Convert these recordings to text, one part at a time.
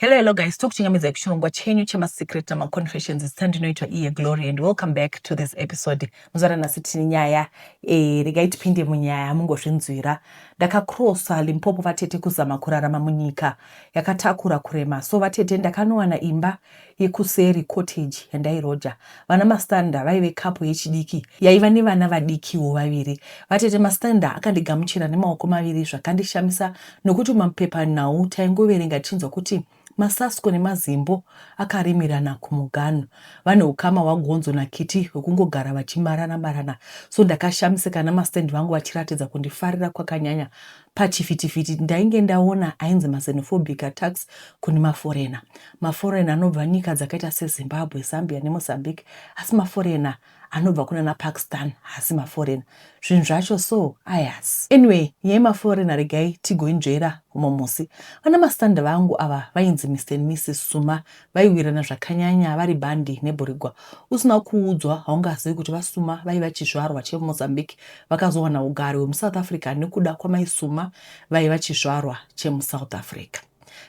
Hello, hello guys, tokuchingamidzai kuchirongwa chenyu chemasecret namaconfessions. Zita ndinoitwa iye Glory and welcome back to this episode. Muzvara nhasi tine nyaya e, regai tipinde munyaya mungozvinzwira. Ndakakrosa Limpopo vatete kuzama kurarama munyika yakatakura kurema. So vatete ndakanowana imba yekuseri cottage yandairoja. Vana Mastanda vaive couple yechidiki yaiva nevana vadikiwo vaviri. Vatete Mastanda akandigamuchira nemaoko maviri zvakandishamisa nokuti mumapepanhau taingoverenga tichinzwa kuti maSasco nemaZimbo akarimirana kumuganhu. Vane ukama hwaGonzo naKiti hwekungogara vachimarana marana so ndakashamisika naMastand vangu vachiratidza kundifarira kwakanyanya. Pachifitifiti ndainge ndaona ainzi maxenophobic attacks kune maforena. Maforena anobva nyika dzakaita seZimbabwe, Zambia neMozambique asi maforena anobva kunana Pakistan haasi maforena. Zvinhu zvacho so ayas. Anyway, nyaya yemaforena regai tigoinzvera umwe musi. Vana mastand vangu ava vainzi Mister and Missus Suma vaiwirirana zvakanyanya vari bhandi nebhurigwa. Usina kuudzwa haungazivi kuti VaSuma vaiva chizvarwa chemuMozambique vakazowana hugari hwemuSouth Africa nekuda kwamai Suma vaiva chizvarwa chemuSouth Africa.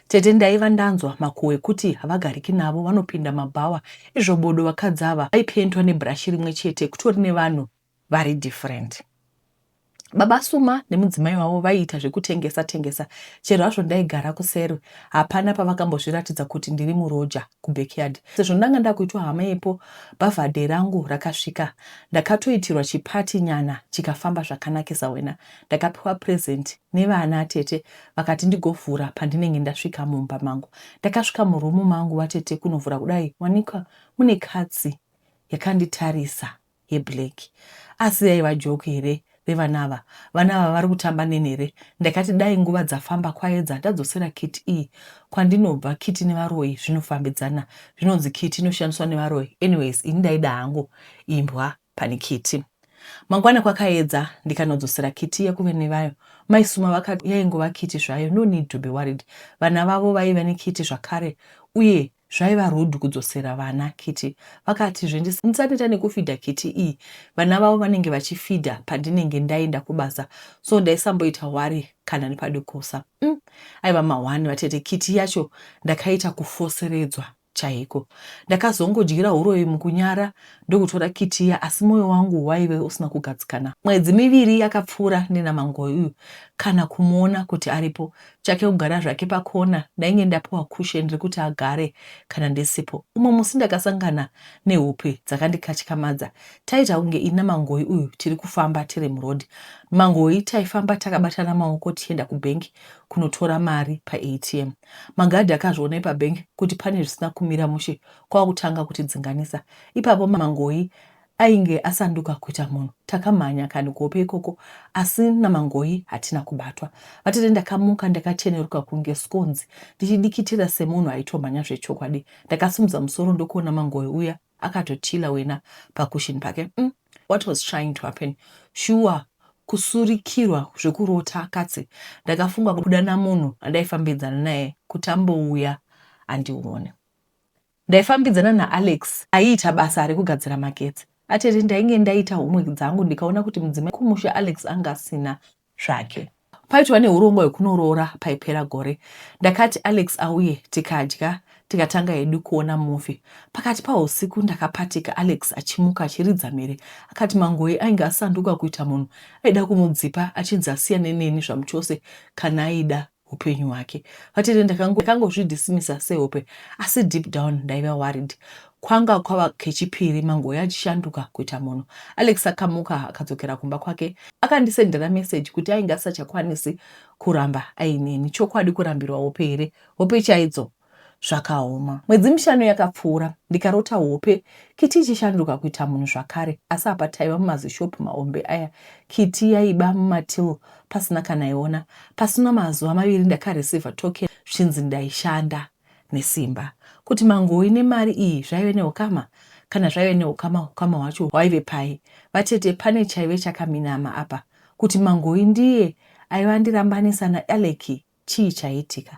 Tete ndaiva ndanzwa makuhwa ekuti havagariki navo vanopinda mabhawa izvo bodo vakadzi ava vaipentwa nebrush rimwe chete kutori nevanhu vari different. Baba Suma nemudzimai wavo vaiita zvekutengesa tengesa chero hazvo ndaigara kuseri hapana pavakambozviratidza kuti ndiri muroja kubackyard. Sezvo ndanga ndakuitwa hama yepo bhavhadhe rangu rakasvika ndakatoitirwa chiparty nyana chikafamba zvakanakisa wena. Ndakapiwa present nevana atete vakati ndigovhura pandinenge ndasvika mumba mangu. Ndakasvika muroom mangu vatete kunovhura kudai wanikwa mune katsi yakanditarisa yeblack. Asi yaiva joke here revana ava? Vana ava vari kutamba neni here? Ndakati dai nguva dzafamba kwaedza ndadzosera kit iyi kwandinobva. Kiti nevaroyi zvinofambidzana. Zvinonzi kiti inoshandiswa nevaroyi. Anyways ini ndaida hangu imbwa pane kiti. Mangwana kwakaedza ndikanodzosera kiti iya kuvene vayo. Mai Suma vakati yaingova kiti zvayo no need to be worried. Vana vavo vaiva nekiti zvakare uye Zvaiva rude kudzosera vana kiti. Vakatizve ndisaneta nekufidha kiti iyi vana vavo vanenge vachifidha pandinenge ndaenda kubasa so ndaisamboita worry kana nepadikosa. Umm aiva mahwani vatete kiti yacho ndakaita kufoseredzwa chaiko. Ndakazongodyira huroyi mukunyara ndokutora kiti iya asi moyo wangu waive usina kugadzikana. Mwedzi miviri yakapfuura ndina Mangoyi uyu kana kumuona kuti aripo. Chake kugara zvake pakona ndainge ndapiwa cushion rekuti agare kana ndisipo. Umwe musi ndakasangana nehope dzakandikatyamadza. Taiita kunge ini naMangoyi uyu tiri kufamba tiri muroad. Mangoyi taifamba takabatana maoko tichienda kubank kunotora mari paATM. Magadhi akazviona epabank kuti pane zvisina kumira mushe kwakutanga kutidzinganisa. Ipapo Mangoyi ainge asanduka kuita munhu. Takamhanya kani kuhope ikoko asi naMangoyi hatina kubatwa. Vatete ndakamuka ndakacheneruka kunge skonzi ndichidikitira semunhu aitomhanya zvechokwadi. Ndakasimudza musoro ndokuona Mangoyi uya akatochilla wena pakushin pake. Umm what was trying to happen? Shuwa kusurikirwa zvekurota katsi. Ndakafunga kudana munhu andaifambidzana naye kuti ambouya andione. Ndaifambidzana naAlex aiita basa rekugadzira magetsi. Atete ndainge ndaita homework dzangu ndikaona kuti mudzimai kumusha Alex anga asina zvake. Paitova nehurongwa hwekunoroora paipera gore. Ndakati Alex auye tikadya tikatanga hedu kuona movie. Pakati pahusiku ndakapatika Alex achimuka achiridza mhere akati Mangoyi ainge asanduka kuita munhu aida kumudzipa achinzi asiyane neni zvamuchose kana aida hupenyu hwake. Vatete ndakangozvidismisa sehope asi deep down ndaiva worried. Kwanga kwava kechipiri Mangoyi achishanduka kuita munhu. Alex akamuka akadzokera kumba kwake. Akandisendera message kuti ainge asisachakwanisi kuramba aineni. Chokwadi kurambirwa hope here? Hope chaidzo? Zvakaoma. Mwedzi mishanu yakapfuura ndikarota hope kiti ichishanduka kuita munhu zvakare asi apa taiva mumazishop mahombe aya kiti yaiba mumatill pasina kana aiona. Pasina mazuva maviri ndakareceiver token zvichinzi ndaishanda nesimba. Kuti Mangoyi nemari iyi zvaive neukama? Kana zvaive neukama hukama hwacho hwaive pai? Vatete pane chaive chakaminama apa. Kuti Mangoyi ndiye aiva andirambanisa naAlecky Chii chaiitika?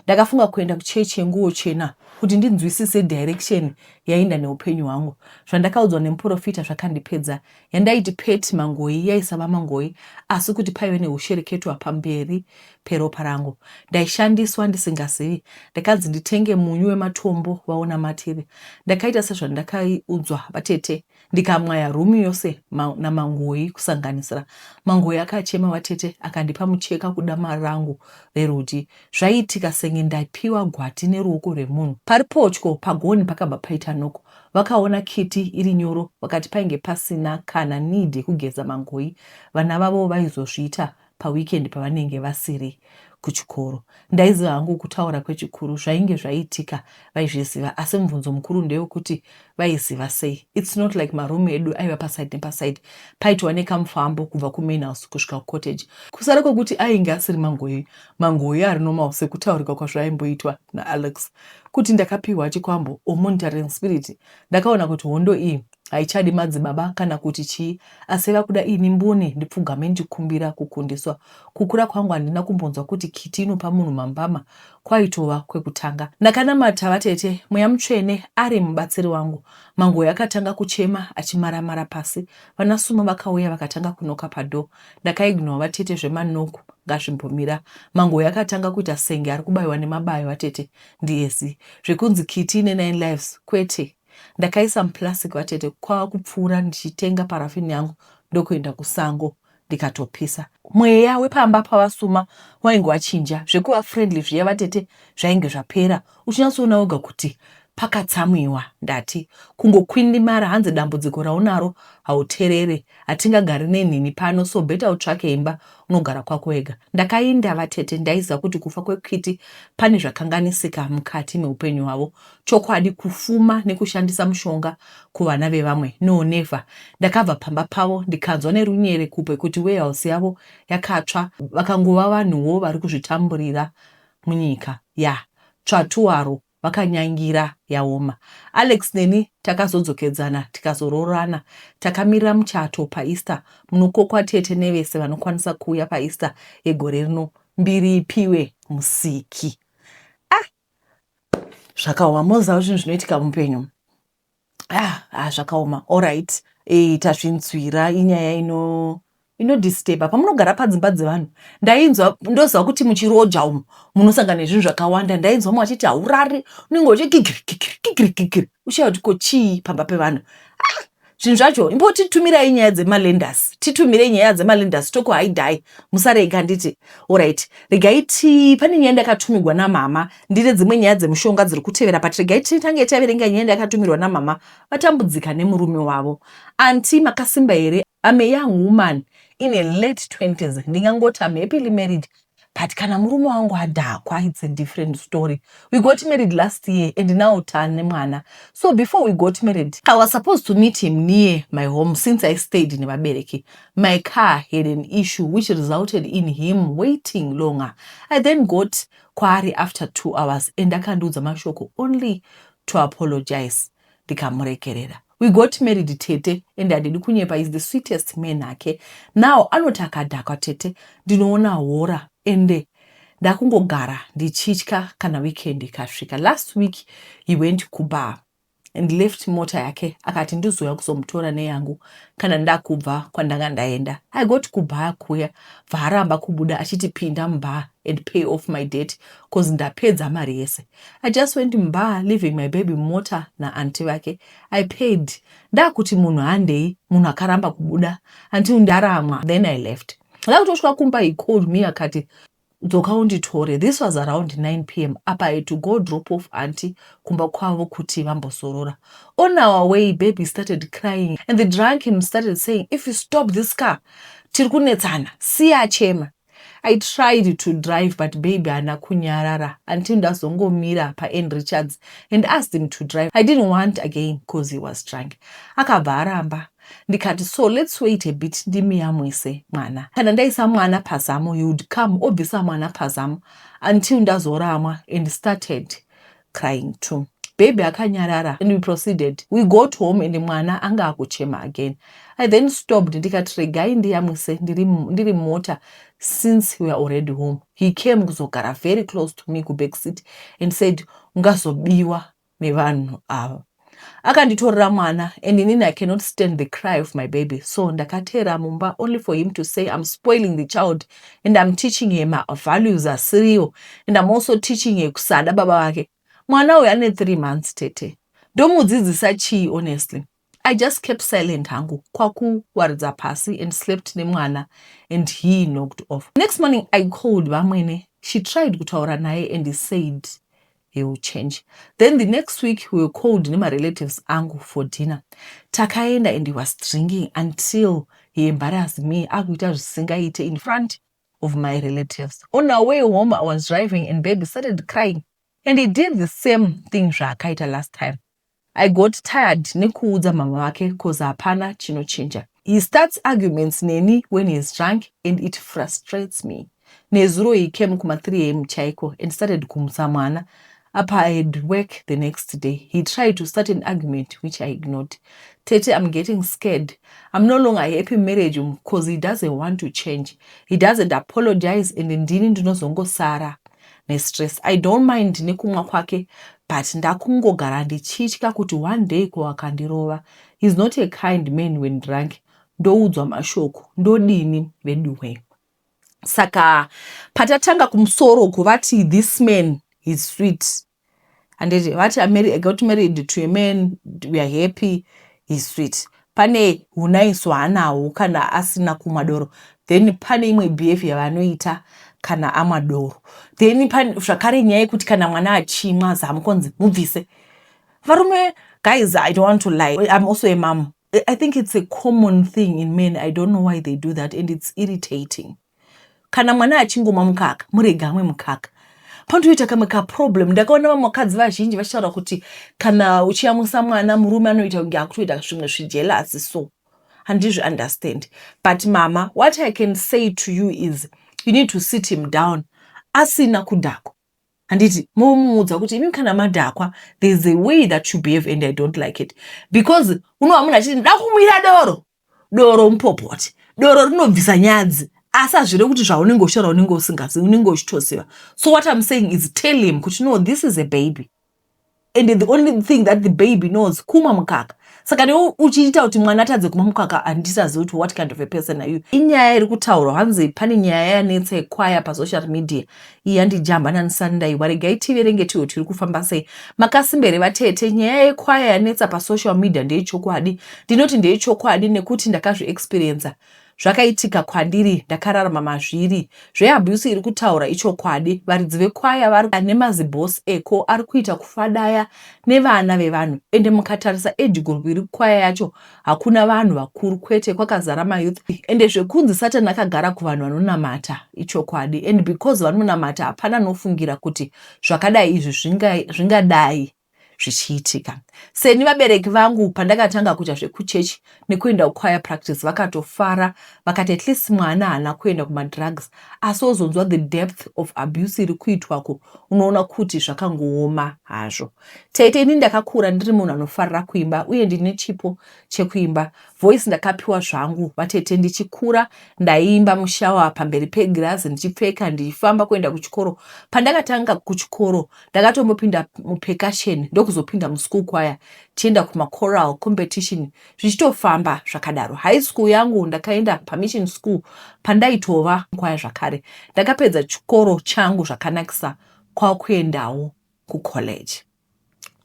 Ndakafunga kuenda kuchechi yenguwo chena kuti ndinzwisise direction yainda neupenyu hwangu. Zvandakaudzwa nemuporofita zvakandipedza. Yandaiti pet mangoi yaisava mangoi asi kuti paive nehushereketwa pamberi peropa rangu. Ndaishandiswa ndisingazivi. Ndakanzi nditenge munyu wematombo vaunamatire. Ndakaita sezvandakaudzwa vatete ndikamwaya room yose ma, namangoi kusanganisira mangoi akachema vatete akandipa mucheka kudama rangu rerudyi. Zvaiitika senge ndapiwa gwati neruoko rwemunhu. Pari potyo pagonhi pakabva paita noko. Vakaona kiti iri nyoro vakati painge pasina kana need yekugeza mangoi vana vavo vaizozviita paweekend pavanenge vasiri kuchikoro. Ndaiziva hangu kutaura kwechikuru zvainge zvaitika vaizviziva asi mubvunzo mukuru ndewekuti vaiziva sei. It's not like maroom edu aiva paside nepaside paitova nekamufambo kubva kumain house kusvika kucottage. Kusara kwekuti ainge asiri mangoyi mangoyi ari normal sekutaurika kwazvaimboitwa naAlex kuti ndakapiwa chikwambo or monitoring spirit. Ndakaona kuti hondo iyi haichadi madzibaba kana kuti chii asi vakuda ini mbune ndipfugame ndichikumbira kukundiswa. Kukura kwangu handina kumbonzwa kuti kiti inopa munhu mambama kwaitova kwekutanga. Ndakanamata vatete mweya mutsvene ari mubatsiri wangu. Mangoyi akatanga kuchema achimaramara pasi. Vana Suma vakauya vakatanga kunoka padoor. Ndakaignore vatete zvemanoku ngazvimbomira. Mangoyi akatanga kuita senge ari kubaiwa nemabayo vatete ndiEzi. Zvekunzi kiti ine nine lives kwete. Ndakaisa muplastic vatete kwava kupfuura ndichitenga paraffin yangu ndokuenda kusango ndikatopisa. Mweya wepamba pavaSuma wainge wachinja zvekuva friendly zviya vatete zvainge zvapera uchinyatsoona wega kuti pakatsamwiwa ndati kungokwindimara hanzi dambudziko raunaro hauterere hatingagari nenhini pano so better utsvake imba unogara kwako wega. Ndakainda vatete ndaiziva kuti kufa kweKiti pane zvakanganisika mukati meupenyu hwavo Chokwadi kufuma nekushandisa mushonga kuvana vevamwe no never. Ndakabva pamba pavo ndikanzwa nerunyere kupe kuti warehouse yavo yakatsva vakangova vanhuwo vari kuzvitamburira munyika ya tsvatuwaro vakanyangira yaoma. Alex neni takazodzokedzana tikazoroorana. Takamirira muchato paEaster munokokwa tete nevese vanokwanisa kuuya paEaster yegore rino mbiri ipiwe musiki. Ah! Zvakaoma moziva zvinhu zvinoitika mupenyu ah, ah, zvakaoma allright e, tazvinzwira inyaya ino inodisturba pamunogara padzimba dzevanhu ndainzwa ndoziva kuti muchiroja umu munosangana nezvinhu zvakawanda ndainzwa mumwe achiti haurari unenge uchikigiri kigiri kigiri kigiri ushaya kuti ko chii pamba pevanhu ah, zvinhu zvacho imbotitumirai nyaya dzemalendas titumirei nyaya dzemalendas tokuhaidhai musarega nditi orit regai ti pane nyaya ndakatumirwa namama ndine dzimwe nyaya dzemushonga dziri kutevera but regai titange taverenga nyaya ndakatumirwa namama vatambudzika nemurume wavo anti makasimba here I'm a young woman in a late 20s ndingangoti I'm happily married but kana murume wangu adhakwa it's a different story we got married last year and now tane mwana so before we got married I was supposed to meet him near my home since I stayed nevabereki my car had an issue which resulted in him waiting longer I then got kwaari after 2 hours and akandiudza mashoko only to apologize ndikamuregerera we got married tete and handidi kunyepa is the sweetest man hake now anoti akadhakwa tete ndinoona hora ende ndakungogara ndichitya kana weekend ikasvika last week he went kubar and left mota yake akati ndizouya kuzomutora neyangu kana ndakubva kwandanga ndaenda I got kubar kuya bvaaramba kubuda achiti pinda mubar and pay off my debt cause ndapedza mari yese I just went mubar leaving my baby mumota naaunty vake I paid ndakuti munhu handei munhu akaramba kubuda until ndaramwa then I left ndakutosvika kumba he called me akati dzoka unditore this was around 9 pm apa I had to go drop off aunty kumba kwavo kuti vambozorora on our way baby started crying and the drunk him started saying if you stop this car tiri kunetsana siya achema I tried to drive but baby haana kunyarara until ndazongomira paN Richards and asked him to drive. I didn't want again cause he was drunk. Akabva aramba ndikati so let's wait a bit ndimuyamwise mwana. Kana ndaisa mwana pazamu he would come obvisa mwana pazamu until ndazoramwa and started crying too. Baby akanyarara and we proceeded. We got home and mwana anga akuchema again. I then stopped ndikati regai ndiyamwise ndiri, ndiri mota. Since we are already home, he came kuzogara very close to me kuback seat and said, "Ungazobiwa nevanhu ava." Akanditorera mwana and inini I cannot stand the cry of my baby, so ndakateera mumba only for him to say I'm spoiling the child and I'm teaching her mavalues asiriwo and I'm also teaching her kusada baba vake. Mwana uyu ane 3 months, tete. Ndomudzidzisa chii, honestly? I just kept silent hangu, kwakuwaridza pasi and slept nemwana and he knocked off. Next morning I called vamwene. She tried kutaura naye and he said he will change. Then the next week we were called nemarelatives angu for dinner. Takaenda and he was drinking until he embarrassed me, akuita zvisingaite in front of my relatives. On our way home, I was driving and baby started crying and he did the same thing zvaakaita last time. I got tired nekuudza mama vake 'cause hapana chinochinja. He starts arguments neni when he is drunk and it frustrates me. Nezuro he came kuma 3 a.m. chaiko and started kumutsa mwana. Apa I had work the next day. He tried to start an argument, which I ignored. Tete, I'm getting scared. I'm no longer happy marriage because he doesn't want to change. He doesn't apologize and ndini ndinozongosara nestress. I don't mind nekumwa kwake, but ndakungogara ndichitya kuti one day ko akandirova. He's not a kind man when drunk. Ndoudzwa mashoko. Ndodini veduwe? Saka patatanga kumusoro kuvati this man is sweet, handiti? Vati, "I got married to a man, we are happy, he's sweet." Pane unaiso haanawo kana asina kumwa doro. Then pane imwe behavior vanoita kana amwa doro. Then zvakare nyaya yekuti kana mwana achimwa zamu konzi mubvise. Varume, guys, I don't want to lie, I'm also a mom. I think it's a common thing in men. I don't know why they do that and it's irritating. Kana mwana achingomwa mukaka, murege amwe mukaka. Panotoita kamwe kaproblem. Ndakaona vamwe vakadzi vazhinji vachitaura kuti kana uchiyamwisa mwana, murume anoita kunge akutoita zvimwe zvijealous. So handizvi understand. But mama, what I can say to you is you need to sit him down asina kudhakwa, handiti? Momuudza kuti imi kana madhakwa, there's a way that you behave and I don't like it, because unova munhu achiti, "Nda kumwira doro." Doro mupopoti, doro rinobvisa nyadzi, asi hazvire kuti zvaunenge uchitaura unenge usingazivi, unenge uchitoziva. So what I'm saying is tell him kuti, "No, this is a baby and the only thing that the baby knows kumwa mukaka. Saka newe uchiita kuti mwana atadze kumwa mukaka, handisazivi kuti what kind of a person are you." Inyaya iri kutaurwa, hanzi pane nyaya yanetsa yekwaya pasocial media iyi. Yandijamba nanisandaiwa. Regai tiverenge tiwe tiri kufamba sei. Makasimbere vatete, nyaya yekwaya yanetsa pasocial media ndeyechokwadi? Ndinoti ndeyechokwadi nekuti ndakazviexperiensa. Zvakaitika kwandiri, ndakararama mazviri. Zveabuse iri kutaura ichokwadi. Varidzi vekwaya vari nemazibhosi eko ari kuita kufadaya nevana vevanhu. Ende mukatarisa age group iri kukwaya yacho, hakuna vanhu vakuru, kwete, kwakazara mayouth. Ende zvekunzi Satani akagara kuvanhu vanonamata ichokwadi, and because vanonamata, hapana anofungira kuti zvakadai izvi zvingadai zvichiitika. Seni vabereki vangu, pandakatanga kuita zvekuchechi nekuenda kuchoir practice, vakatofara, vakati at least mwana haana kuenda kumadrugs. Asi wozonzwa the depth of abuse iri kuitwako, unoona kuti zvakangooma hazvo. Tete, ini ndakakura ndiri munhu anofarira kuimba uye ndine chipo chekuimba. Voice ndakapiwa zvangu. Vatete, ndichikura ndaiimba mushower pamberi pegirazi, ndichipfeka, ndichifamba kuenda kuchikoro. Pandakatanga kuchikoro, ndakatombopinda mupercussion, ndokuzopinda muschool choir, tienda kumachoral competition, zvichitofamba zvakadaro. High school yangu ndakaenda pamission school pandaitova kwaya zvakare. Ndakapedza chikoro changu zvakanakisa, kwakuendawo kucollege.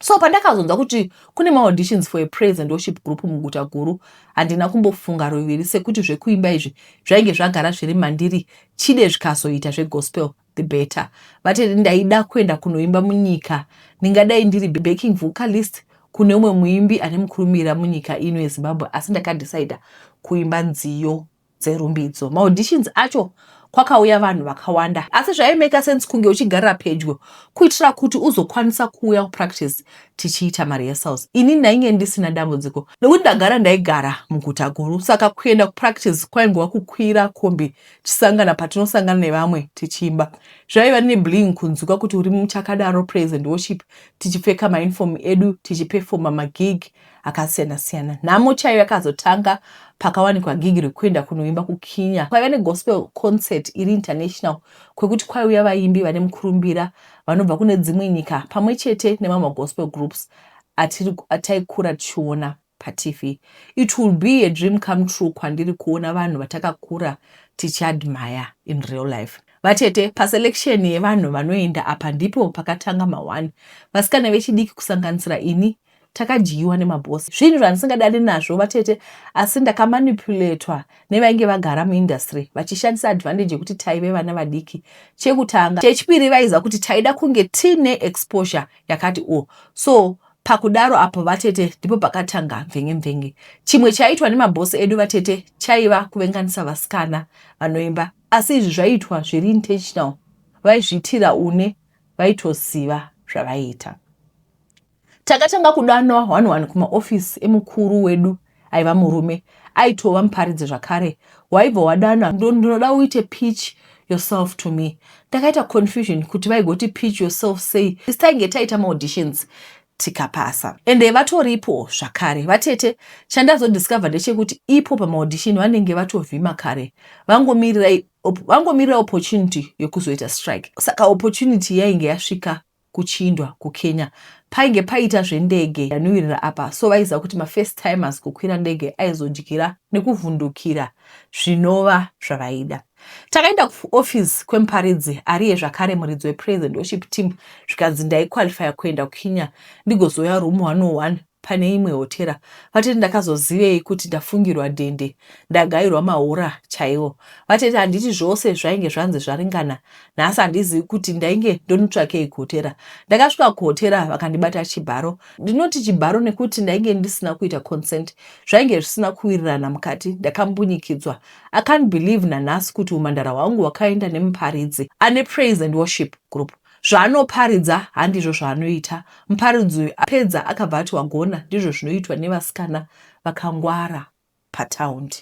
So pandakazonzwa kuti kune maauditions for a praise and worship group muguta guru, handina kumbofunga ruviri, sekuti zvekuimba izvi zvainge zvagara zviri mandiri. Chide zvikazoita zvegospel, the better. Vatete, ndaida kuenda kunoimba munyika. Ndingadai ndiri backing vocalist kune umwe muimbi ane mukurumbira munyika ino yeZimbabwe, asi ndakadhisaidha kuimba nziyo dzerumbidzo. Maauditions acho kwakauya vanhu vakawanda, asi zvaimeka sense kunge uchigarira pedyo kuitira kuti uzokwanisa kuuya kupractice tichiita marehearsals. Ini ndainge ndisina dambudziko nekuti ndagara ndaigara muguta guru, saka kuenda kupractice kwaingova kukwira kombi, tichisangana patinosangana nevamwe tichiimba. Zvaiva nebling kunzwika kuti uri muchakadaro praise and worship, tichipfeka mauniform edu, tichipefoma magig. Akasiyana-siyana. Nhamo chaiyo yakazotanga pakawanikwa gigi rekuenda kunoimba kuKenya. Kwaiva negospel concert iri international kwekuti kwaiuya vaimbi vane mukurumbira vanobva kune dzimwe nyika pamwe chete nemamwe magospel groups ataikura tichiona paTV. It will be a dream come true kwandiri kuona vanhu vatakakura tichiadmire in real life. Vatete, paselection yevanhu vanoenda apa ndipo pakatanga ma-one. Vasikana vechidiki kusanganisira ini takadyiwa nemabhosi. Zvinhu zvandisingadadi nazvo vatete, asi ndakamanipuletwa nevainge vagara muindustry vachishandisa advantage yekuti taive vana vadiki. Chekutanga. Chechipiri vaiziva kuti taida kunge tiine exposure yakati o. So pakudaro apo vatete ndipo pakatanga mvenge mvenge. Chimwe chaiitwa nemabhosi edu vatete chaiva kuvenganisa vasikana vanoimba asi izvi zvaiitwa zviri intentional. Vaizviitira une vaitoziva zvavaiita. Takatanga kudanwa one one kumaofisi emukuru wedu aiva murume aitova muparidzi zvakare. Waibva wadanwa ndinoda uite pitch yourself to me. Ndakaita confusion kuti vaigoti pitch yourself sei isi tainge taita maauditions tikapasa. Ende vatoripo zvakare. Vatete, chandazodiscover ndechekuti ipo pamaaudition vanenge vatovhima kare vangomirira vangomirira opportunity yekuzoita strike. Saka opportunity yainge yasvika kuchiindwa kuKenya. Painge paita zvendege yanuwirira apa so vaiziva kuti mafirst timers kukwira ndege aizodyira nekuvhundukira zvinova zvavaida. Takaenda kuoffice kwemuparidzi ariye zvakare muridzi wepraise and worship team zvikanzi ndaiqualifya kuenda kuKenya ndigozouya room 101 pane imwe hotera. Vatete ndakazozivei kuti ndafungirwa dhende ndagairwa mahura chaiwo. Vatete handiti zvose zvainge zvanzi zvaringana nhasi handizivi kuti ndainge ndonotsvakei kuhotera. Ndakasvika kuhotera vakandibata chibharo. Ndinoti chibharo nekuti ndainge ndisina kuita consent. Zvainge zvisina kuwirirana mukati ndakambunyikidzwa. I can't believe nanhasi kuti humhandara hwangu hwakaenda nemuparidzi ane praise and worship group. Zvaanoparidza handizvo zvaanoita. Muparidzi uyu apedza akabva ati wagona ndizvo zvinoitwa nevasikana vakangwara pataundi.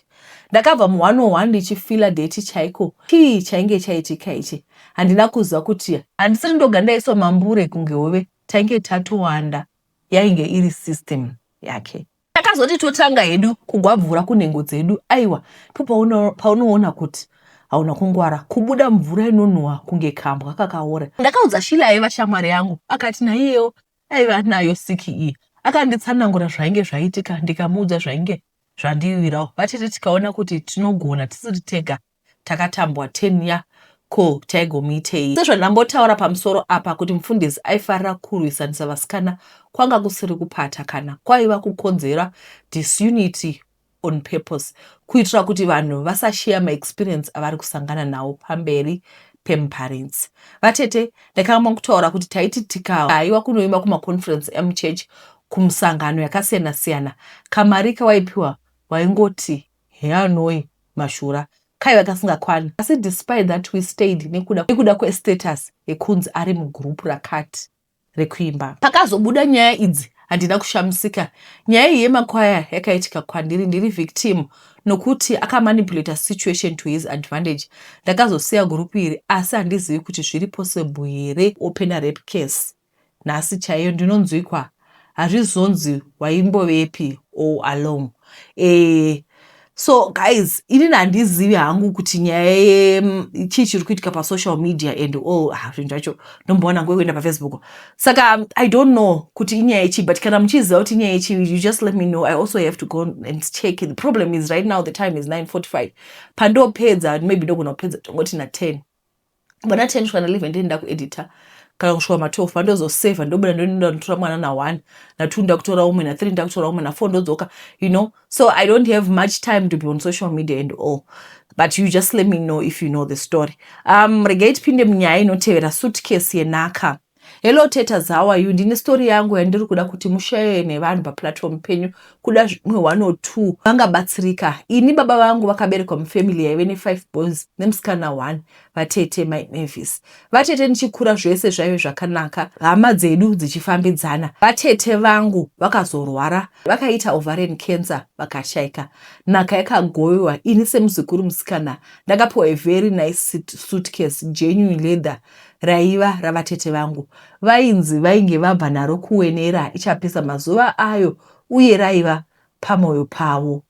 Ndakabva mu101 ndichifila dirty chaiko. Chii chainge chaitika ichi? Handina kuziva kuti handisiri ndoga ndaiswa mambure kunge hove tainge tatowanda yainge iri system yake. Takazoti totanga hedu kugwabvura kunhengo dzedu aiwa ndipo paunoona kuti hauna kungwara kubuda mvura inonhuwa kunge kambwa kakaora. Ndakaudza Sheila aiva shamwari yangu akati naiyewo aiva nayo siki iyi. Akanditsanangura zvainge zvaitika ndikamuudza zvainge zvandiwirawo. Vatete tikaona kuti tinogona tisiri tega takatambwa 10 ya ko taigomuitei. Sezvandambotaura pamusoro apa kuti mufundisi aifarira kurwisanisa vasikana kwanga kusiri kupata kana kwaiva kukonzera disunity on purpose kuitira kuti vanhu vasasheya maexperience avari kusangana nawo pamberi pemuparidzi. Vatete ndakanga kutaura kuti taiti tikaiwa kunoimba kumaconference emuchurch kumusangano yakasiyana siyana kamari kawaipiwa waingoti heanoi mashura kaiva kasingakwani asi despite that we stayed nekuda, nekuda kwestatus yekunzi ari mugroup rakati rekuimba. Pakazobuda nyaya idzi handina kushamisika. Nyaya iyi yemakwaya yakaitika kwandiri ndiri victim nokuti akamanipulata situation to his advantage. Ndakazosiya group iri asi handizivi kuti zviri possible here opena rape case nhasi chaiyo ndinonzwikwa hazvizonzi waimbovepi all along e, so guys inini handizivi hangu kuti nyaya yechii chiri kuitika pasocial media and all ah, zvinhu zvacho ndombowana nguva yekuenda pafacebook saka I don't know kuti inyaya yechii but kana muchiziva kuti inyaya yechii you just let me know. I also have to go and check. The problem is right now the time is 9:45. Pandopedza maybe ndogona kupedza tongoti na10 vana 10 kusvika na11 ndenda kuedita kana kusvika ma12 pandozosevha ndobuda ndoenda ndotora mwana na1 na2 ndakutora umwe na3 ndakutora umwe na4 ndodzoka so I don't have much time to be on social media and all, but you just let me know if you know the story. Regai tipinde munyaya inotevera, suitcase yenaka. Hello tetas, how are you? Ndine story yangu yandiri kuda kuti mushare nevanhu paplatform penyu, kuda zvimwe 1 or 2 vangabatsirika. Ini baba vangu vakaberekwa mufamily yaive ne5 boys nemusikana 1, vatete mai Mavis. Vatete, ndichikura zvese zvaive zvakanaka, hama dzedu dzichifambidzana. Vatete vangu vakazorwara, vakaita ovarian cancer, vakashaika. Nhaka yakagoviwa. Ini semuzukuru musikana ndakapiwa a very nice suitcase, genuine leather, raiva ravatete vangu. Vainzi vainge vabva naro kuWenera ichapisa mazuva ayo. uye raiva pamoyo pavo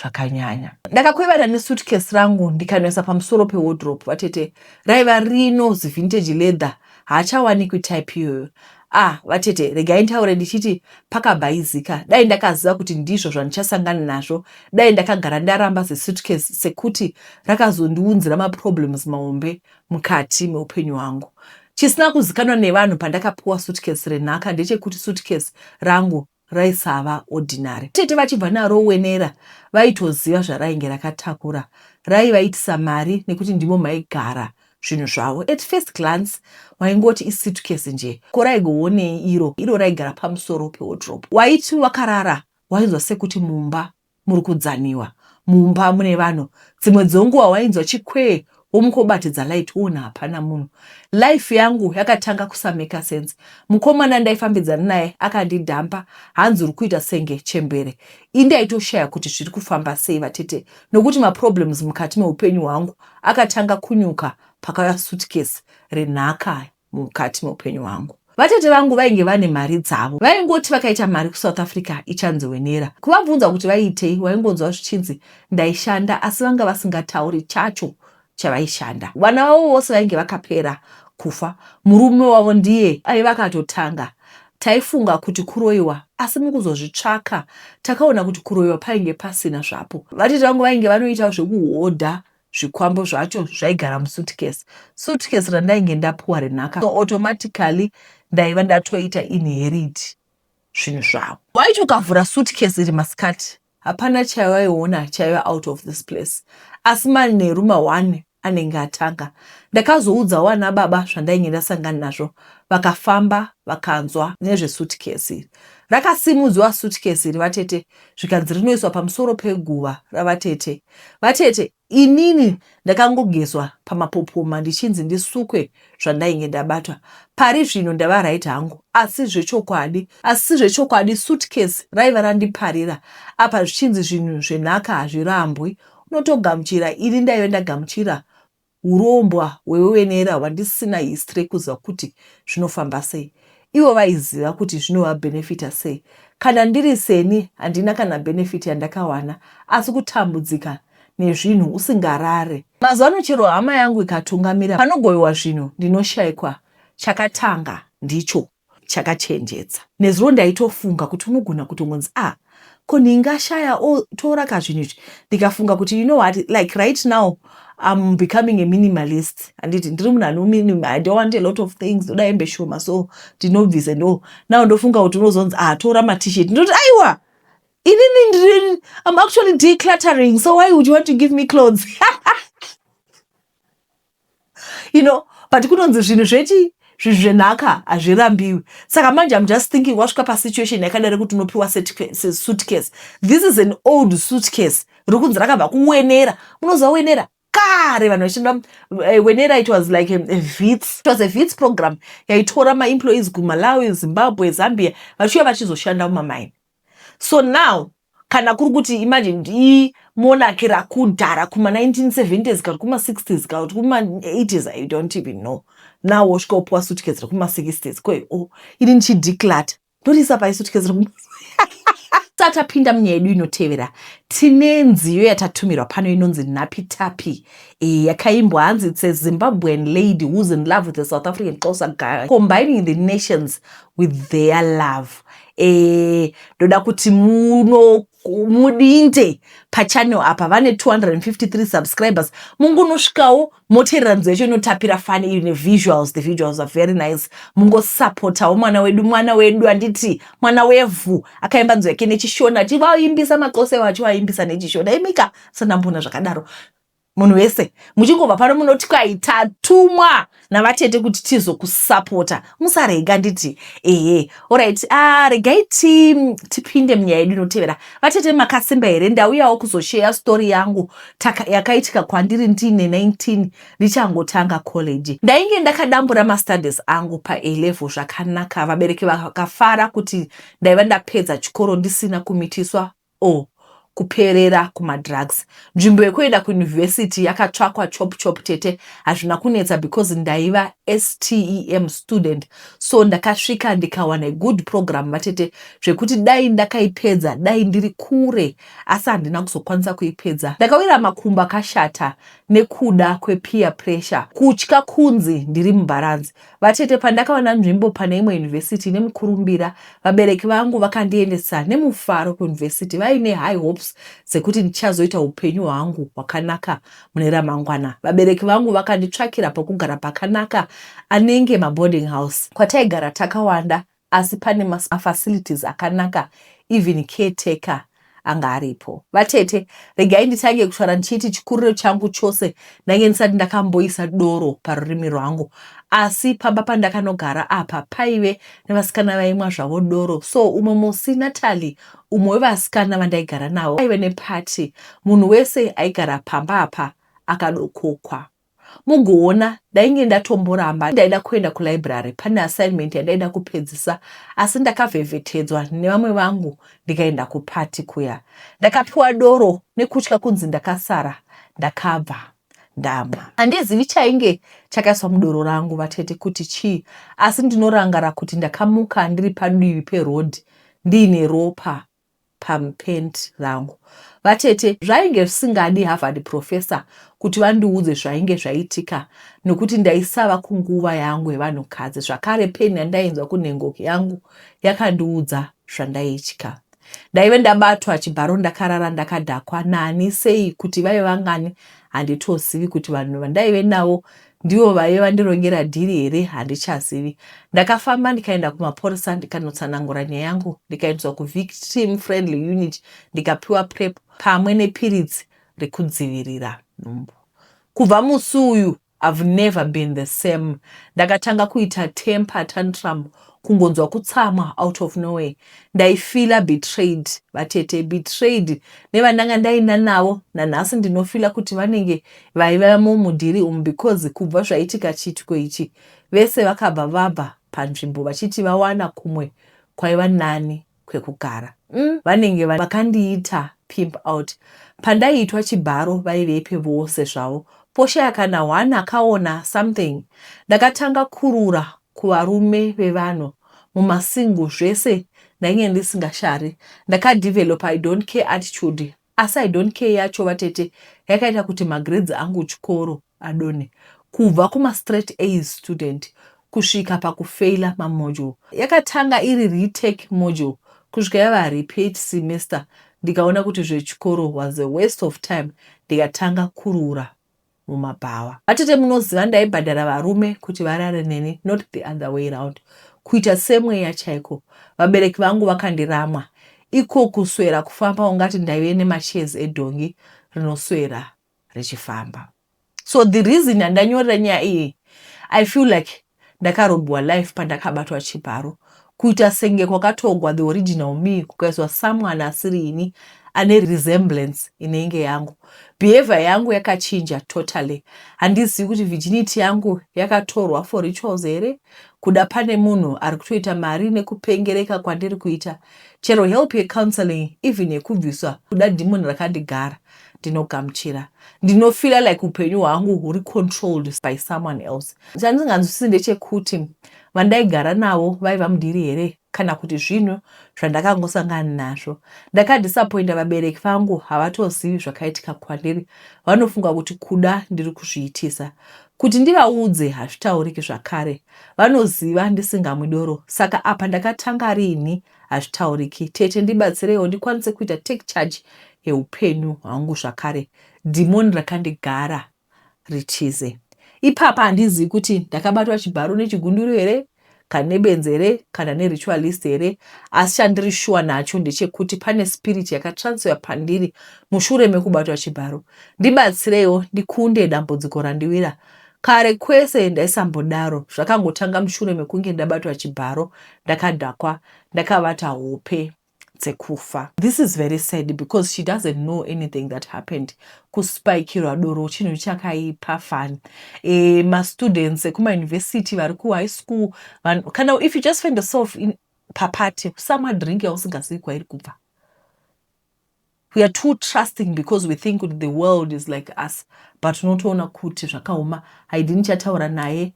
zvakanyanya. Ndakakwevana nesuitcase rangu ndikanoisa pamusoro pewardrobe vatete. Raiva rino zivintage leather haachawanikwi type iyoyo. Ah vatete regai nditaure ndichiti pakabhaizika. Dai ndakaziva kuti ndizvo zvandichasangana nazvo dai ndakagara ndaramba zisuitcase sekuti rakazondiunzira maproblems mahombe mukati meupenyu hwangu. Chisina kuzikanwa nevanhu pandakapiwa suitcase renhaka ndechekuti suitcase rangu raisava ordinary. Tete vachibva naro Wenera vaitoziva zvarainge rakatakura. Raivaitisa mari nekuti ndimo maigara zvinhu zvavo. At first glance waingoti isuitcase nje. Ko raigoonei iro iro raigara pamusoro pewardrobe. Waiti wakarara wainzwa sekuti mumba muri kudzaniwa mumba mune vanhu dzimwe dzenguva wainzwa chikwee womuka wobatidza light woona hapana munhu life yangu yakatanga kusameka sense mukomana ndaifambidzana naye akandidhampa hanzi uri kuita senge chembere ini ndaitoshaya kuti zviri kufamba sei vatete nokuti maproblems mukati meupenyu hwangu akatanga kunyuka pakauya suitcase renhaka mukati meupenyu hwangu. Vatete vangu vainge vane mari dzavo. Vaingoti vakaita mari kuSouth Africa ichanzi Wenera. Kuvabvunza kuti vaiitei waingonzwa zvichinzi ndaishanda asi vanga vasingatauri chacho chavaishanda. Vana vavo vose vainge vakapera kufa. Murume wavo ndiye aiva akatotanga. Taifunga kuti kuroiwa asi mukuzozvitsvaka takaona kuti kuroiwa painge pasina zvapo. Vatete vangu vainge vanoita zvekuhodha Zvikwambo zvacho zvaigara musuitcase. Suitcase randainge ndapuwa renhaka so automatically ndaiva ndatoita inherit zvinhu zvavo. Waiti ukavhura suitcase iri masikati hapana chawaiona chaiva out of this place asi manheru ma one anenge atanga. Ndakazoudzawo ana baba zvandainge ndasangana nazvo vakafamba vakanzwa nezvesuitcase iri. Rakasimudzwa suitcase iri vatete zvikanzi rinoiswa pamusoro peguva ravatete. Vatete, inini ndakangogezwa pamapopoma ndichinzi ndisukwe zvandainge ndabatwa. Pari zvino ndava right hangu asi zvechokwadi asi zvechokwadi suitcase raiva randiparira. Apa zvichinzi zvinhu zvenhaka hazvirambwi unotogamuchira ini ndaive ndagamuchira Hurombwa hwewenera hwandisina history yekuziva kuti zvinofamba sei. Ivo vaiziva kuti zvinovabhenefita sei. Kana ndiri seni handina kana benefit yandakawana asi kutambudzika nezvinhu usingarare. Mazuvano chero hama yangu ikatungamira panogovewa zvinhu ndinoshaikwa chakatanga ndicho. Chakachenjedza. Nezuro ndaitofunga kuti unogona kutongonzi ah ko ndingashaya otora ka zvinhu izvi ndikafunga kuti you know what like right now I'm becoming a minimalist handiti ndiri munhu anominim I don't want a lot of things ndoda hembe shoma so ndinobvisa ndo now ndofunga kuti unozonzi ah tora matshirt ndoti aiwa inini ndiri I'm actually decluttering so why would you want to give me clothes you know but kunonzi zvinhu zvechi zvinhu zvenhaka hazvirambiwi saka manje im just thinking wasvika pasituation yakadari kuti unopiwa suitcase this is an old suitcase riri kunzi rakabva kuwenera munoziva wenera kare vanhu vachishanda eh, wenera it was like a vits it was a vits program yaitora maemployees kumalawi zimbabwe zambia vachiuya vachizoshanda mumamaini so now kana kuri kuti imagine ndimonaki rakudhara kuma 1970s kana kuma 60s kana kuti kuma 80s i don't even know now wosvika upiwa suitcase rekuma 60s kwe o oh, ini ndichideclata ndoriisa pai suitcase rekuma tatapinda munyaya yedu inotevera tine nziyo yatatumirwa pano inonzi nhapitapi e, yakaimbwa hanzi its a zimbabwean lady who's in love with a south african xhosa guy combining the nations with their love e, ndoda kuti muno mudinde pachannel apa vane 253 subscribers mungunosvikawo moteerera nziyo yacho inotapira fani ine visuals the visuals are very nice mungosapotawo mwana wedu mwana wedu handiti mwana wevhu akaimba nziyo yake nechishona achivaimbisa maxose achiwaimbisa nechishona imika sandamboona zvakadaro munhu wese muchingobva pano munoti kwai tatumwa navatete kuti tizokusapota musarega nditi ehe orit ah, regai ti, tipinde munyaya yedu inotevera vatete makasimba here ndauyawo kuzosheya story yangu yakaitika kwandiri ndiine 19 ndichangotanga college ndainge ndakadambura mastudies angu pa a level zvakanaka vabereki vakafara kuti ndaiva ndapedza chikoro ndisina kumitiswa or Kuperera kumadrugs. Nzvimbo yekuenda kuuniversity yakatsvakwa chop chop tete, hazvina kunetsa because ndaiva STEM student, so ndakasvika ndikawana a good program vatete, zvekuti dai ndakaipedza dai ndiri kure, asi handina kuzokwanisa kuipedza. Ndakawira makumbo akashata nekuda kwepeer pressure, kutya kunzi ndiri mubharanzi. Vatete, pandakawana nzvimbo pane imwe university ine mukurumbira, vabereki vangu vakandiendesa nemufaro kuuniversity vaine high hopes dzekuti ndichazoita upenyu hwangu hwakanaka mune ramangwana. Vabereki vangu vakanditsvakira pokugara pakanaka anenge maboarding house kwataigara takawanda, asi pane mafacilities akanaka, even caretaker anga aripo. Vatete, regai nditange kutaura ndichiti chikuriro changu chose ndange ndisati ndakamboisa doro parurimi rwangu, asi pamba pandakanogara apa paive nevasikana vaimwa zvavo doro. So umwe musi Natalie, umwe wevasikana vandaigara navo, aive nepati. Munhu wese aigara pamba apa akadokokwa. Mugoona, ndainge ndatomboramba, ndaida kuenda kulibrary pane assignment yandaida kupedzisa, asi ndakavhevhetedzwa nevamwe vangu ndikaenda kupati kuya. Ndakapiwa doro, nekutya kunzi ndakasara ndakabva ndamwa. Handizivi chainge chakaiswa mudoro rangu vatete kuti chii, asi ndinorangara kuti ndakamuka ndiri padivi peroad ndiine ropa pamupent rangu. Vatete, zvainge zvisingadi Harvard professor kuti vandiudze zvainge zvaitika nokuti ndaisava kunguva yangu yevanhukadzi, zvakare pain yandainzwa kunhengo yangu yakandiudza zvandaitya. Ndaive ndabatwa chibharo ndakarara ndakadhakwa nani sei, kuti vaive vangani handitozivi, kuti vanhu vandaive navo ndivo vaive vandirongera dhiri here handichazivi. Ndakafamba ndikaenda kumapurisa ndikanotsanangura nyaya yangu, ndikaendeswa kuvictim friendly unit ndikapiwa prep pamwe nepiritsi rekudzivirira nhumbu. Kubva musi uyu I've never been the same. Ndakatanga kuita temper tantrum, kungonzwa kutsamwa out of nowhere. Ndaifeela betrayed vatete, betrayed nevandanga ndaina navo. Nanhasi ndinofeela kuti vanenge vaivamo mudhiri umu because kubva zvaitika chiitiko ichi vese vakabva vabva panzvimbo vachiti vawana kumwe kwaiva nani kwekugara. Vanenge vakandiita pimp out. Pandaiitwa chibharo vaivepi vose zvavo? Poshaya kana one akaona something. Ndakatanga kurura kuvarume vevanhu mumasingle, zvese ndainge ndisingashari. Ndakadeveloper I don't care attitude, asi I don't care yacho vatete yakaita kuti magrades angu chikoro adonhe kubva kumastraight A's student kusvika pakufeila mamodule. Yakatanga iri retake module kusvika yava repeat semester, ndikaona kuti zvechikoro was a waste of time, ndikatanga kurura mumabhawa. Vatete, munoziva ndaibhadhara varume kuti varare neni, not the other way round. Kuita semweya chaiko. Vabereki vangu vakandiramwa. Iko kuswera kufamba ungati ndaive nemashares edhongi rinoswera richifamba. So the reason yandanyorera nyaya iyi, I feel like ndakarobhiwa life pandakabatwa chibharo. Kuita senge kwakatogwa the original me kukaiswa someone asiri ini ane resemblance inenge yangu. Behavior yangu yakachinja totally. Handizivi kuti virginity yangu yakatorwa for rituals here, kuda pane munhu ari kutoita mari nekupengereka kwandiri kuita. Chero help yecounseling, even yekubviswa kuda demon rakandigara, ndinogamuchira. Ndinofeela like upenyu hwangu huri controlled by someone else. Chandisinganzwisisi ndechekuti vandaigara navo vaiva mudhiri here kana kuti zvinhu zvandakangosangana nazvo. Ndakadisappointa vabereki vangu, havatozivi zvakaitika kwandiri. Vanofunga kuti kuda ndiri kuzviitisa. Kuti ndivaudze hazvitauriki, zvakare vanoziva ndisingamwi doro, saka apa ndakatanga riini hazvitauriki. Tete, ndibatsireiwo ndikwanise kuita take charge yeupenyu hwangu, zvakare dhimoni rakandigara ritize. Ipapa handizivi kuti ndakabatwa chibharo nechigunduru here kana nebenzi here kana neritualist here, asi chandiri shuwa nacho ndechekuti pane spirit yakatransfer pandiri mushure mekubatwa chibharo. Ndibatsireiwo ndikunde dambudziko randiwira. Kare kwese ndaisambodaro, zvakangotanga mushure mekunge ndabatwa chibharo ndakadhakwa ndakavata hope dzekufa. This is very sad because she doesn't know anything that happened. Kuspikirwa doro chinhu chakaipa fani. Mastudents ekumauniversity vari kuhigh school van, kana if you just find yourself in papati, usamwa drink yausingazivi kwairi kubva. We are too trusting because we think kuti the world is like us, but unotoona kuti zvakaoma. Haidi nichataura naye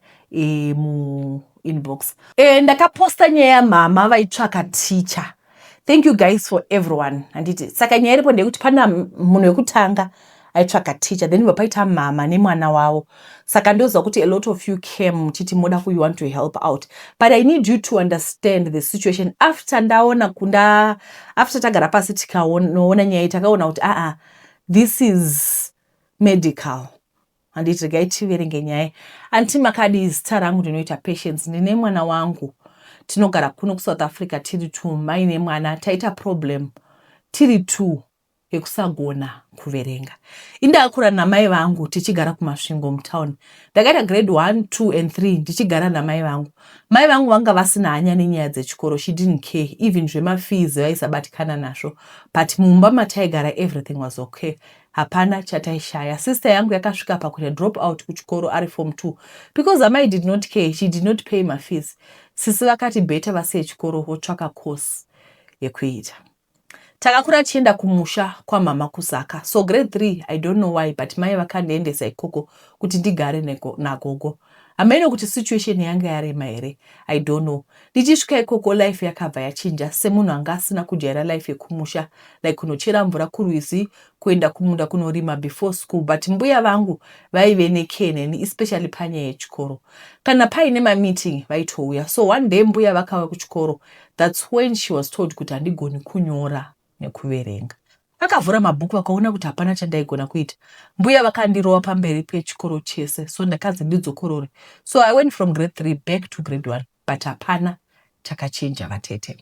muinbox. Ndakaposta nyaya yamama vaitsvaka teacher. Thank you guys for everyone, handiti? Saka nyaya iripo ndeyekuti pana munhu wekutanga aitsvaka teacher, then vapaita mama nemwana wavo. Saka ndoziva kuti a lot of you came muchiti moda, you want to help out, but I need you to understand the situation. After ndaona kunda, after tagara pasi tikaona nyaya, takaona kuti aa, this is medical, handiti? Regai tiverenge nyaya. "Aunty, makadi? Zita rangu ndinoita Patience. Ndine mwana wangu, tinogara kuno kuSouth Africa. Tiri two, mai nemwana. Taita problem tiri two yekusagona kuverenga. Indakakura namai vangu tichigara kuMasvingo mutauni. Ndakaita grade 1, 2 and 3 ndichigara namai vangu. Mai vangu vanga vasina hanya nenyaya dzechikoro. She didn't care, even zvemafees vaisabatikana nazvo. But mumba mataigara everything was okay, hapana chataishaya. Sister yangu yakasvika pakuita drop out kuchikoro ari form 2 because amai did not care. She did not pay mafees. Sisi vakati better vasiye chikoro votsvaka course yekuita. Takakura tichienda kumusha kwamama kuZaka. So grade 3, I don't know why, but mai vakandiendesa ikoko kuti ndigare nagogo. Hamene kuti situation yanga yarema here, I don't know. Ndichisvika ikoko, life yakabva yachinja. Semunhu anga asina kujaira life yekumusha, like kunochera mvura kurwizi, kuenda kumunda kunorima before school. But mbuya vangu vaive necare neni, especially panyaya yechikoro. Kana paine mameeting vaitouya. So one day mbuya vakauya kuchikoro. That's when she was told kuti handigoni kunyora nekuverenga. Akavhura mabhuku, vakaona kuti hapana chandaigona kuita. Mbuya vakandirova pamberi pechikoro chese, so ndakanzi ndidzokorore. So I went from grade 3 back to grade 1, but hapana chakachinja, vatete.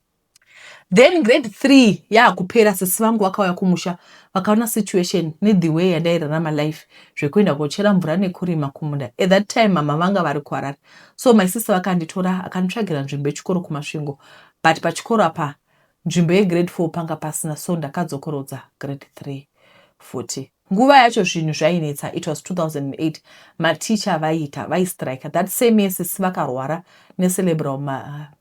Then grade 3 yaakupera, sisi vangu vakauya kumusha, vakaona situation nethe way yandairarama life, zvekuenda kochera mvura nekurima kumunda. At that time mama vanga vari kuHarare, so my sister vakanditora, akanditsvagira nzvimbo yechikoro kuMasvingo. But pachikoro apa nzvimbo yegrade 4 panga pasina, so ndakadzokorodza grade 3 futi. Nguva yacho zvinhu zvainetsa. It was 2008. Maticha vaiita vaistrika. That same year sisi vakarwara necerebral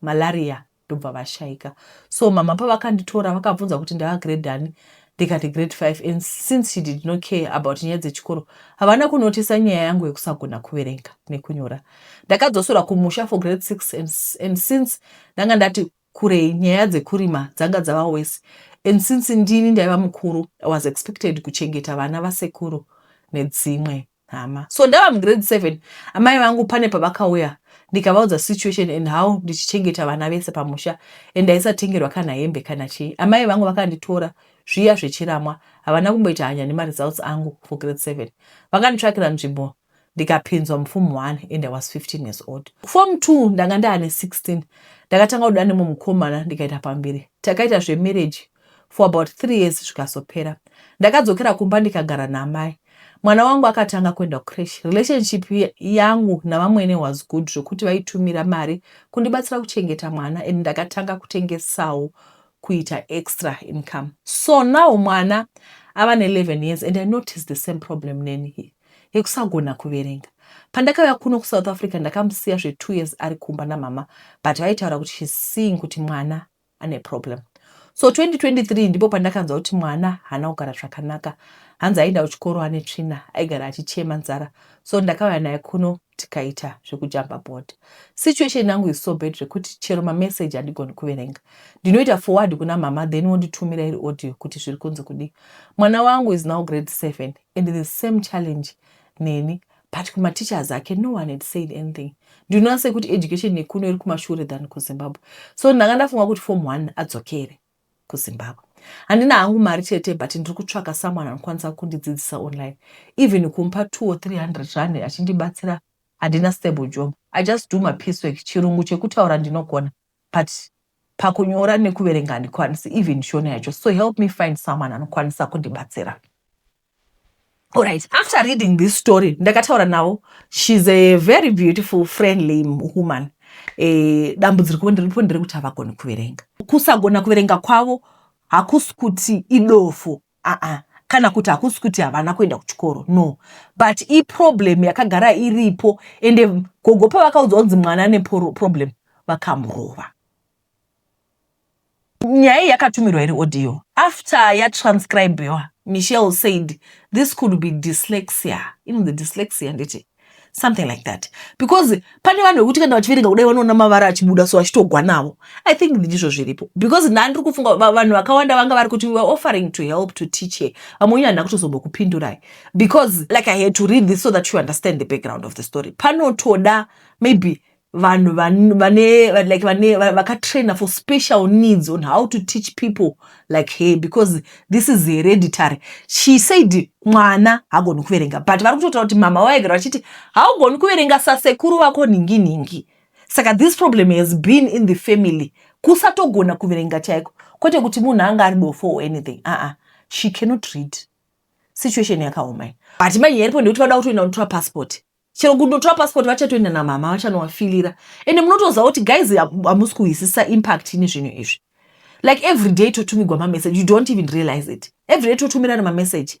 malaria, ndobva vashayika. So mama pavakanditora, vakabvunza kuti ndava grade ani. Ndikati grade 5. And since she did not care about nyaya dzechikoro, havana kunotisa nyaya yangu yekusagona kuverenga nekunyora. Ndakadzosora kumusha for grade 6. And since ndanga ndati kurei, nyaya dzekurima dzanga dzava worse. And since ndini ndaiva mukuru, I was expected kuchengeta vana vasekuru nedzimwe hama. So ndava mugrade 7, amai vangu pane pavakauya, ndikavaudza situation and how ndichichengeta vana vese pamusha and ndaisatengerwa kana hembe kana chii. Amai vangu vakanditora zviya zvechiramwa. Havana kumboita hanya nemaresults angu for grade 7. Vakanditsvakira nzvimbo, ndikapinzwa muform 1, and I was 15 years old. Form 2 ndanga ndaane 16. Ndakatanga kuda nemumwe mukomana, ndikaita pamberi. Takaita zvemarriage for about 3 years, zvikazopera. Ndakadzokera kumba, ndikagara naamai. Mwana wangu akatanga kuenda kucreche. Relationship yangu navamwene was good, zvokuti vaitumira mari kundibatsira kuchengeta mwana, and ndakatanga kutengesawo kuita extra income. So now mwana ava ne11 years and I noticed the same problem neni yekusagona kuverenga. Pandakauya kuno kuSouth Africa, ndakamusiya zve2 years ari kumba namama, but vaitaura kuti she's seeing kuti mwana ane problem. So 2023 ndipo pandakanzwa kuti mwana haana kugara zvakanaka. Hanzi aenda kuchikoro ane tsvina, aigara achichema nzara. So ndakauya naye kuno, tikaita zvekujamba board. Situation yangu is so bad zvekuti chero mameseji handigoni kuverenga. Ndinoita forward kuna mama, then wonditumira iri audio kuti zviri kunzi kudii. Mwana wangu is now grade 7 and the same challenge neni, but kumateachers ake no one had said anything. Ndinoona sekuti education yekuno iri kumashure than kuZimbabwe, so ndanga ndafunga kuti form 1 adzokere kuZimbabwe. Handina hangu mari chete, but ndiri kutsvaka someone anokwanisa kundidzidzisa online, even kumupa 2 or 300 rand achindibatsira. Handina stable job, I just do mapiece work. Chirungu chekutaura ndinogona, but pakunyora nekuverenga handikwanisi, even Shona yacho. So help me find someone anokwanisa kundibatsira." Alright, after reading this story, ndakataura navo. She's a very beautiful, friendly woman. Dambudziko ndiripo ndiri kuti havagoni kuverenga. Kusagona kuverenga kwavo hakusi kuti idofo, aa, kana kuti hakusi kuti havana kuenda kuchikoro, no, but iproblem yakagara iripo. Ende gogo pavakaudzwa kunzi mwana ane problem, vakamurova. Nyaya iyi yakatumirwa iri audio. After yatranscribewa, Michelle said this could be dyslexia. Inonzi dyslexia nditi? Something like that. Because pane vanhu vekuti kana vachiverenga kudai vanoona mavara achibuda so vachitogwa navo. I think ndizvo zviripo. Because ndandiri kufunga vanhu vakawanda vanga vari kuti we were offering to help to teach her. Vamwe wenyu handina kutozombokupindurai. Because like I had to read this so that you understand the background of the story. Panotoda maybe vanhu vane like vane vakatraina for special needs on how to teach people like her, because this is hereditary. She said mwana haagoni kuverenga, but vari kutotaura kuti mama vaigara vachiti haugoni kuverenga sasekuru vako nhingi nhingi. Saka this problem has been in the family, kusatogona kuverenga chaiko, kwete kuti munhu anga ari dofo or anything. Aa, she cannot read. Situation yakaoma, but manje iripo ndekuti vada kutoenda kunotora passport. Chero kundotora passport vachatoenda namama, vachanovafilira. Ende munotoziva kuti guys, hamusi kuhwisisa impact nezvinhu izvi. Like every day totumigwa mamessage, you don't even realize it. Every day totumirana mamessage.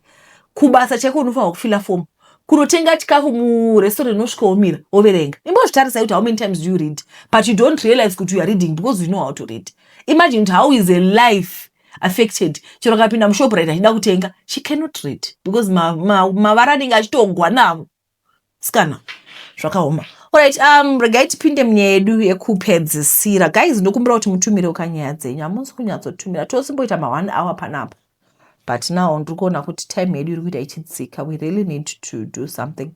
Kubasa chaiko unofanirwa kufila fomu, kunotenga chikafu murestaurant unosvika womira woverenga. Imbozvitarisai kuti how many times do you read, but you don't realize kuti you are reading because you know how to read. Imagine kuti how is a life affected. Chero akapinda muShoprite achida kutenga, she cannot read because mavara anenge achitogwa navo. Sikana, zvakaoma. Alright, regai tipinde munyaya yedu yekupedzisira. Guys, ndokumbira kuti mutumirewo kanyaya dzenyu. Hamusi kunyatsotumira. Tosimboita ma1 hour panapa, but now ndiri kuona kuti time yedu iri kuita ichidzika. We really need to do something.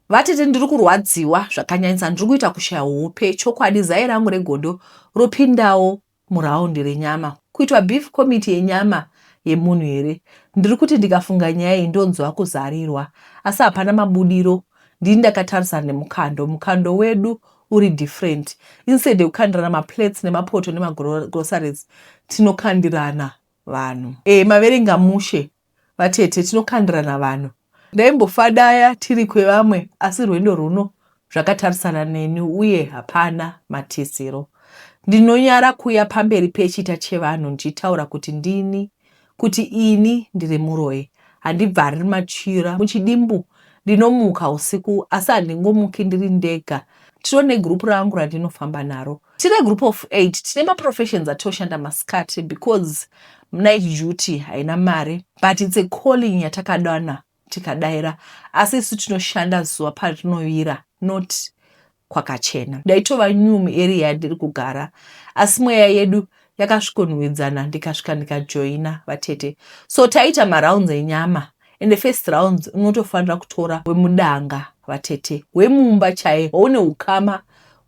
Vatete, ndiri kurwadziwa zvakanyanyisa. Ndiri kuita kushaya hope. Chokwadi, zai rangu regondo ropindawo muraundi renyama, kuitwa beef committee yenyama yemunhu here? Ndiri kuti ndikafunga nyaya iyi ndonzwa kuzarirwa, asi hapana mabudiro. Ndini ndakatarisana nemukando. Mukando wedu uri different. Instead yekukandirana maplates nemapoto nemagroceries, tinokandirana vanhu. Maverenga mushe, vatete, tinokandirana vanhu. Ndaimbofadaya tiri kwevamwe, asi rwendo runo zvakatarisana neni uye hapana matiziro. Ndinonyara kuya pamberi pechita chevanhu ndichitaura kuti ndini, kuti ini ndiri muroyi. Handibvari machira. Muchidimbu, ndinomuka usiku, asi handingomuki ndiri ndega. Tino negrupu rangu randinofamba naro. Tine group of eight. Tine maprofessions atoshanda masikati because night duty haina mari, but it's a calling yatakadana tikadaira. Asi isu tinoshanda zuva parinovira, not kwakachena. Ndaitova new muarea yandiri kugara, asi mweya yedu yakasvikonhuwidzana, ndikasvika ndikajoina vatete. So taita marounds enyama, and the first rounds unotofanira kutora wemudanga, vatete, wemumba chaiye waune ukama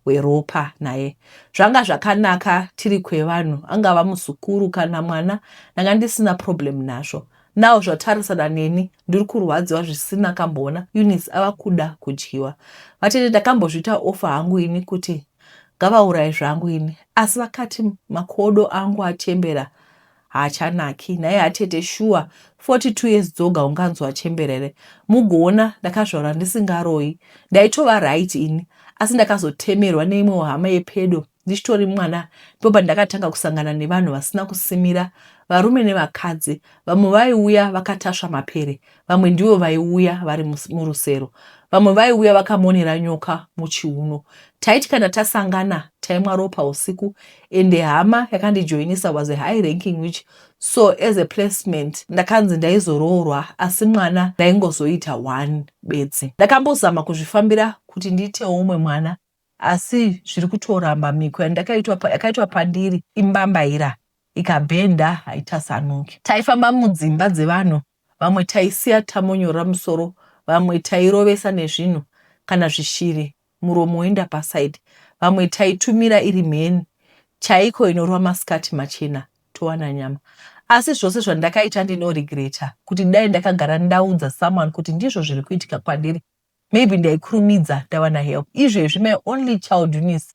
hweropa naye. Zvanga zvakanaka tiri kwevanhu, angava muzukuru kana mwana, ndanga ndisina problem nazvo. Now zvatarisana neni, ndiri kurwadziwa zvisina kamboona. Eunice ava kuda kudyiwa. Vatete, ndakambozviita offer hangu ini kuti ngavaurayi zvangu ini, asi vakati makodo angu achembera, haachanaki. Nhai atete, shuwa 42 years dzoga unganzwa achembera here? Mugoona ndakazvarwa ndisingaroyi, ndaitova right ini, asi ndakazotemerwa neimwewo hama yepedo ndichitori mwana. Ndipo pandakatanga kusangana nevanhu vasina kusimira, varume nevakadzi. Vamwe vaiuya vakatasva mapere, vamwe ndivo vaiuya vari murusero, vamwe vaiuya vakamonera nyoka muchiuno. Taiti kana tasangana taimwa ropa usiku. Ende hama yakandijoinisa was a high ranking witch, so as a placement ndakanzi ndaizoroorwa, asi mwana ndaingozoita one bedzi. Ndakambozama kuzvifambira kuti ndiitewo umwe mwana, asi zviri kutoramba. Mhiko yakaitwa pandiri imbambaira, ikabhenda haitasanuki. Taifamba mudzimba dzevanhu. Vamwe taisiya tamonyora musoro, vamwe tairovesa nezvinhu kana zvishiri, muromo woenda pasaidi. Vamwe taitumira iri mheni chaiko inorova masikati machena, towana nyama. Asi zvose zvandakaita ndinoregreta kuti dai ndakagara ndaudza someone kuti ndizvo zviri kuitika kwandiri, maybe ndaikurumidza ndawana help. Izvezvi my only child Eunice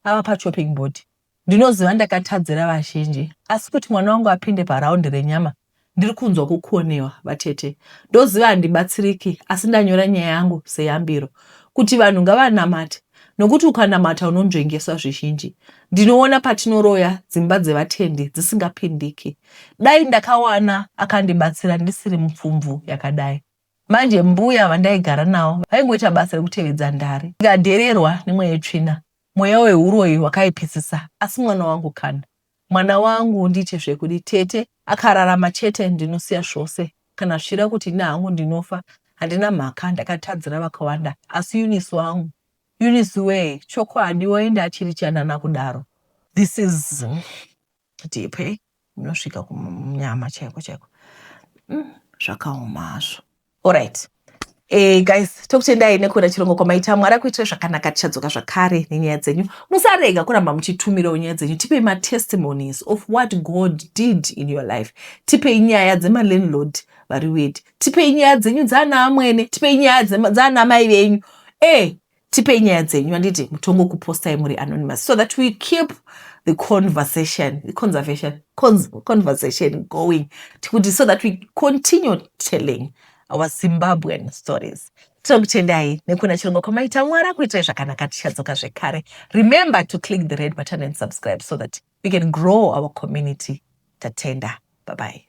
ava pachopping board. Ndinoziva ndakatadzira vazhinji, asi kuti mwana wangu apinde paraundi renyama, ndiri kunzwa kukonewa. Vatete, ndoziva handibatsiriki, asi ndanyora nyaya yangu seyambiro kuti vanhu ngavanamate, nokuti ukanamata unonzvengeswa zvizhinji. Ndinoona patinoroya dzimba dzevatendi dzisingapindiki. Dai ndakawana akandibatsira ndisiri mupfumvu yakadai. Manje mbuya vandaigara navo vaingoita basa rekutevedza ndari, ndikadhererwa nemweya yetsvina, mweya weuroyi wakaipisisa. Asi mwana wangu kana. Mwana wangu ndiite zvekudi tete akararama chete ndinosiya zvose kana zvichida kuti ini hangu ndinofa handina mhaka ndakatadzira vakawanda asi Eunice wangu Eunice wee chokwadi waenda achiri chanana kudaro. This is deep eh? Inosvika kunyama chaiko chaiko. Zvakaoma hazvo. Alright. Guys, tokutendai nekuona chirongwa kwamaita. Mwari akuitire zvakanaka. Tichadzoka zvakare nenyaya dzenyu. Musarega kuramba muchitumirawo nyaya dzenyu. Tipei matestimonies of what God did in your life. Tipei nyaya dzemalandlord vari weird. Tipei nyaya dzenyu dzaana amwene. Tipei nyaya dzaana mai venyu. Tipei nyaya dzenyu, handiti mutongo kupostai muri anonymous so that we keep the conversation, the conservation, conversation going, tikuti so that we continue telling our Zimbabwean stories. Tinokutendai nekuona chirongwa kwamaita. Mwari akuitirai zvakanaka. Tichadzoka zvekare. Remember to click the red button and subscribe so that we can grow our community. Tatenda, bye bye.